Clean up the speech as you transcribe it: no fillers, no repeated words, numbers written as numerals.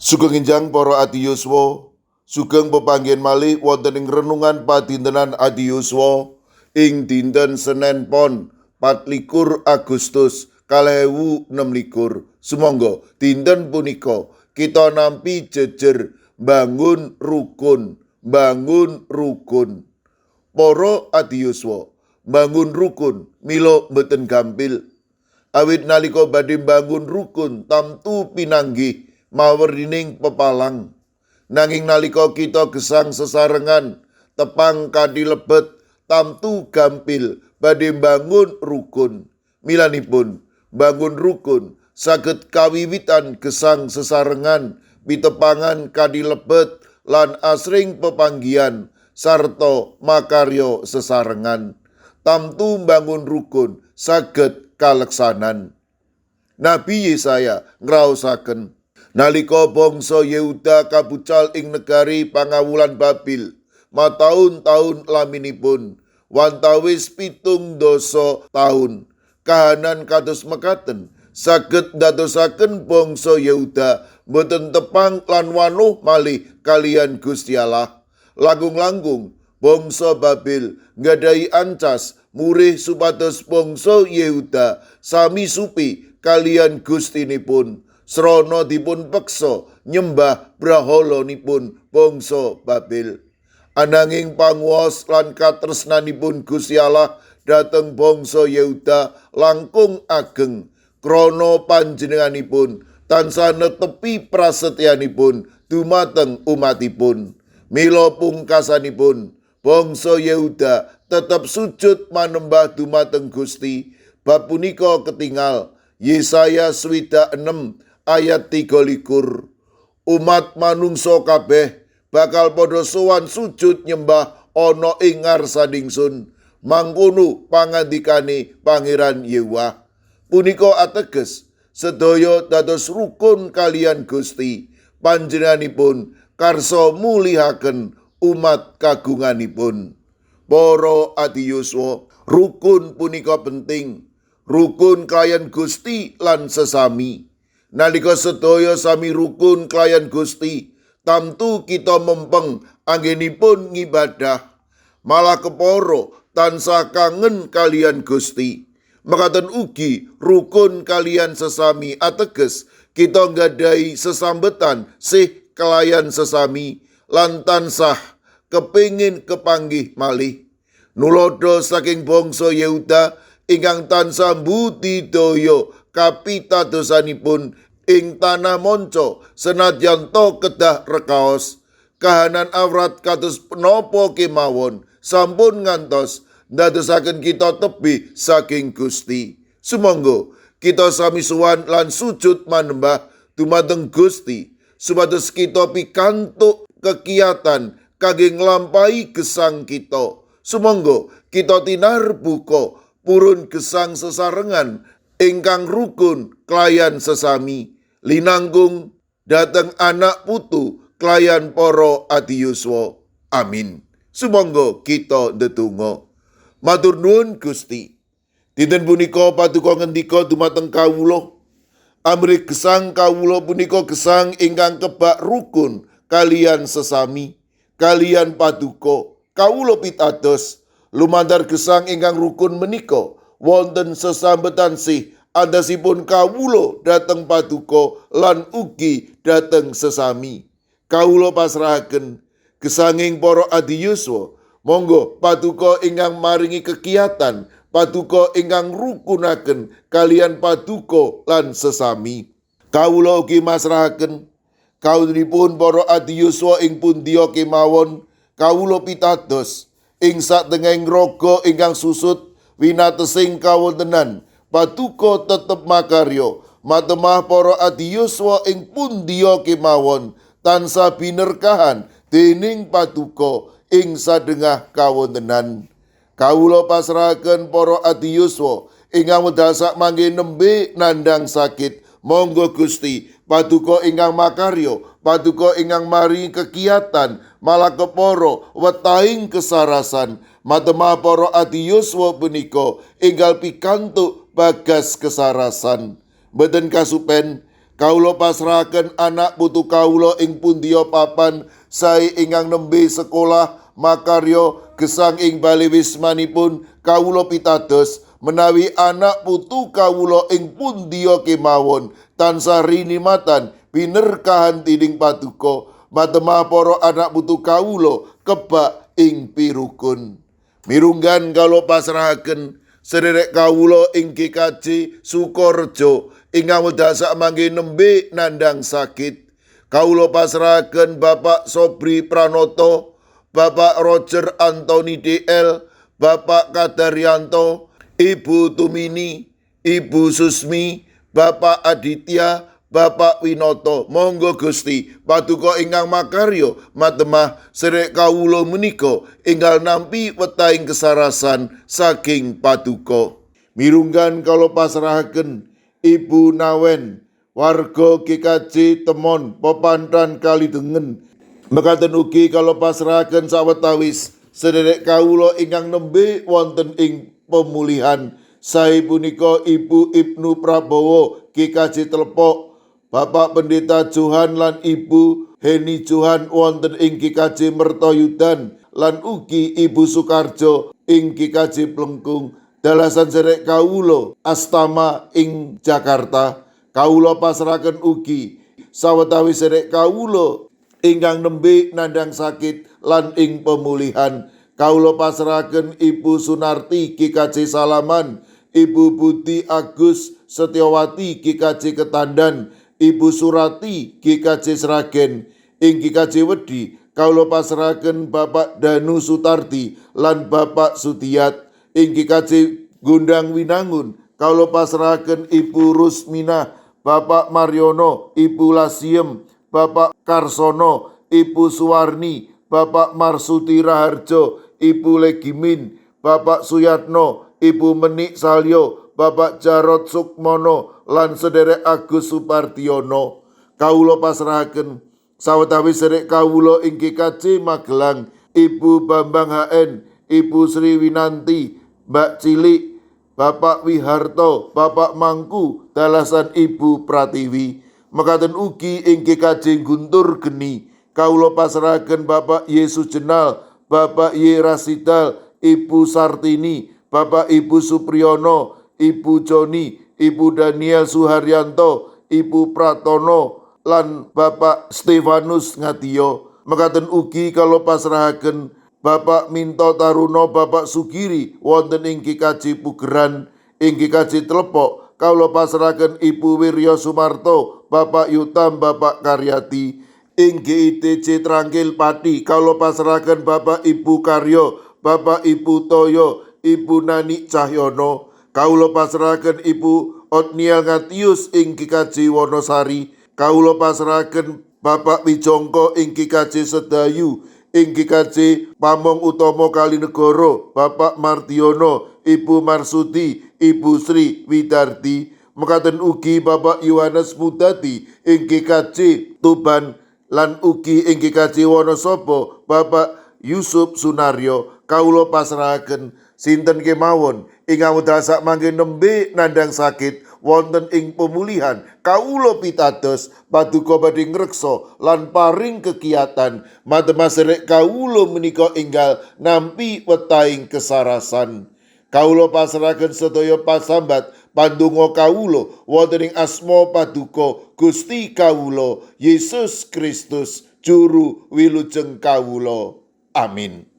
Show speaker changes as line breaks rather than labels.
Sugeng enjang para adi yuswa, sugeng pepanggihan malih wonten ing renungan padintenan adi yuswa ing dinten Senen Pon 24 Agustus 2026. Sumangga dinten punika kita nampi jejer bangun rukun, bangun rukun. Para adi yuswa, bangun rukun mila mboten gampil. Awit nalika badhe bangun rukun tamtu pinanggih mawerning pepalang. Nanging nalika kita gesang sesarengan tepang kanthi lebet tamtu gampil badhe bangun rukun. Milanipun bangun rukun saged kawiwitan gesang sesarengan pitepangan kanthi lebet lan asring pepanggihan sarta makarya sesarengan. Tamtu bangun rukun saged kaleksanan. Nabi Yesaya ngraosaken nalika bangsa Yehuda kabucal ing negari pangawulan Babil, mataun-taun laminipun wantawis 70 taun, kahanan kados mekaten saged ndadosaken bangsa Yehuda boten tepang lan wanuh malih kaliyan Gusti Allah. Langkung-langkung bangsa Babil nggadahi ancas murih supados bangsa Yehuda sami supi kaliyan Gustinipun, srana dipun peksa nyembah brahalanipun bangsa Babil. Ananging panguwas lan katresnanipun Gusti Allah dhateng bangsa Yehuda langkung ageng krana panjenenganipun tansah netepi prasetyanipun dumateng umatipun. Mila pungkasanipun bangsa Yehuda tetep sujud manembah dumateng Gusti. Bab punika ketingal Yesaya 66 ayat 23. Umat manungsa kabeh bakal padha sowan sujud nyembah ana ing ngarsaning sun. Mangkono pangandikane Pangeran Yehuwa. Punika ateges sedaya dados rukun kaliyan Gusti. Panjenenganipun karsa mulihaken umat kagunganipun. Para adi yuswa, rukun punika penting. Rukun kaliyan Gusti lan sesami. Nalika sedaya sami rukun kaliyan Gusti, tamtu kita mempeng anggenipun ngibadah. Malah kepara tansah kangen kaliyan Gusti. Mekaten ugi rukun kaliyan sesami ateges kita nggadahi sesambetan sih kelayan sesami lan tansah kepingin kepanggih malih. Nulodo saking bangsa Yehuda ingkang tansah mbudidaya kapitadosanipun ing tanah monco senadyan to kedah rekaos. Kahanan awrat kados menapa kemawon sampun ngantos ndadosaken kita tebih saking Gusti. Sumangga kita sami suwan lan sujud manembah dumateng Gusti supados kita pikantuk kekiatan kangge nglampahi gesang kita. Sumangga kita tinarbuka purun gesang sesarengan ingkang rukun kelayan sesami, linanggung dhateng anak putu kelayan para adi yuswa. Amin. Sumangga kita ndedonga. Matur nuwun Gusti. Dinten punika paduka ngendika dumateng kawula. Amrih gesang kawula punika gesang ingkang kebak rukun kaliyan sesami, kaliyan paduka. Kawula pitados lumantar gesang ingkang rukun menika wonten sesambetan sih andasipun kawula dhateng paduka lan ugi dhateng sesami. Kawula pasrahaken gesanging para adi yuswa. Monggo paduka ingkang maringi kekiatan, paduka ingkang rukunaken kaliyan paduka lan sesami. Kawula ugi masrahaken kawulipun para adi yuswa ing pundiya kemawon. Kawula pitados ing satengahing raga ingkang susut winatesing kawontenan paduka tetep makarya matemah para adi yuswa ing pundiya kemawon tansah binerkahan dening paduka ing sadengah kawontenan. Kawula pasrahaken para adi yuswa ingkang wekdal sakmangke nembe nandhang sakit. Monggo Gusti paduka ingkang makarya, paduka ingkang maringi kekiatan, malah kepara wetahing kesarasan. Matemah para adi yuswa punika enggal pikantuk bagas kesarasan. Mboten kasupen Kawula pasrahaken anak putu kawula ing pundiya papan sae ingkang nembe sekolah makarya gesang ing bale wismanipun. Kawula pitados menawi anak putu kawula ing pundiya kemawon tansah rinimatan binerkahan dening paduka. Matemah para anak putu kawula kebak ing pirukun. Mirunggan kawula pasrahaken sederek kawula ing GKJ Sukorejo ingkang wekdal sakmangke nembe nandhang sakit. Kawula pasrahaken Bapak Sobri Pranoto, Bapak Roger Anthony DL, Bapak Kadaryanto, Ibu Tumini, Ibu Susmi, Bapak Aditya, Bapak Winoto. Monggo Gusti paduka ingkang makarya matemah sederek kawula menika enggal nampi wetahing kesarasan saking paduka. Mirunggan kawula pasrahaken Ibu Nawen, warga GKJ Temon, Pepantan Kalidengen. Mekaten ugi kawula pasrahaken sawetawis sederek kawula ingkang nembe wonten ing pemulihan. Sae punika Ibu Ibnu Prabowo GKJ Telepok, Bapak Pendeta Johan lan Ibu Heni Johan wonten ing GKJ Mertoyudan, lan ugi Ibu Sukarjo ing GKJ Plengkung. Dalasan sederek kawula Astama ing Jakarta. Kawula pasrahaken ugi sawetawis sederek kawula ingkang nembe nandhang sakit lan ing pemulihan. Kawula pasrahaken Ibu Sunarti GKJ Salaman, Ibu Budi Agus Setiawati GKJ Ketandan, Ibu Surati GKJ Sragen. Ing GKJ Wedi kawula pasrahaken Bapak Danu Sutardi lan Bapak Sudiyat. Ing GKJ Gondang Winangun kawula pasrahaken Ibu Rusminah, Bapak Maryono, Ibu Lasiem, Bapak Karsono, Ibu Suwarni, Bapak Marsuti Raharjo, Ibu Legimin, Bapak Suyatno, Ibu Menik Salyo, Bapak Jarod Sukmono lan sederek Agus Supardiono. Kawula pasrahaken sawetawis sederek kawula ing GKJ Magelang, Ibu Bambang HN, Ibu Sri Winanti, Mbak Cilik, Bapak Wiharto, Bapak Mangku, dalasan Ibu Pratiwi. Mekaten ugi ing GKJ Guntur Geni kawula pasrahaken Bapak Yesus Jenal, Bapak Y Rasidal, Ibu Sartini, Bapak Ibu Supriyono, Ibu Joni, Ibu Daniel Suharyanto, Ibu Pratono lan Bapak Stefanus Ngadiyo. Mekaten ugi kawula pasrahaken Bapak Minto Taruno, Bapak Sugiri wonten ing GKJ Pugeran. Ing GKJ Telepok kawula pasrahaken Ibu Wirya Sumarto, Bapak Yutam, Bapak Karyati. Ing GITC Trangkil Pati kawula pasrahaken Bapak Ibu Karyo, Bapak Ibu Toyo, Ibu Nani Cahyono. Kawula pasrahaken Ibu Otniel Ngatius ing GKJ Wonosari. Kawula pasrahaken Bapak Wijongko ing GKJ Sedayu. Ing GKJ Pamong Utomo Kalinegoro, Bapak Mardiono, Ibu Marsudi, Ibu Sri Widardi. Mekaten ugi Bapak Yohanes Mudati ing GKJ Tuban lan ugi ing GKJ Wonosobo Bapak Yusuf Sunaryo. Kawula pasrahaken sinten kemawon ingkang wekdal sakmangke nembe nandhang sakit wonten ing pemulihan. Kawula pitados paduka badhe ngreksa lan paring kegiatan matemah sederek kawula menika enggal nampi wetahing kesarasan. Kawula pasrahaken sedaya pasambat pandonga kawula wonten ing asma paduka Gusti kawula Yesus Kristus juru wilujeng kawula. Amin.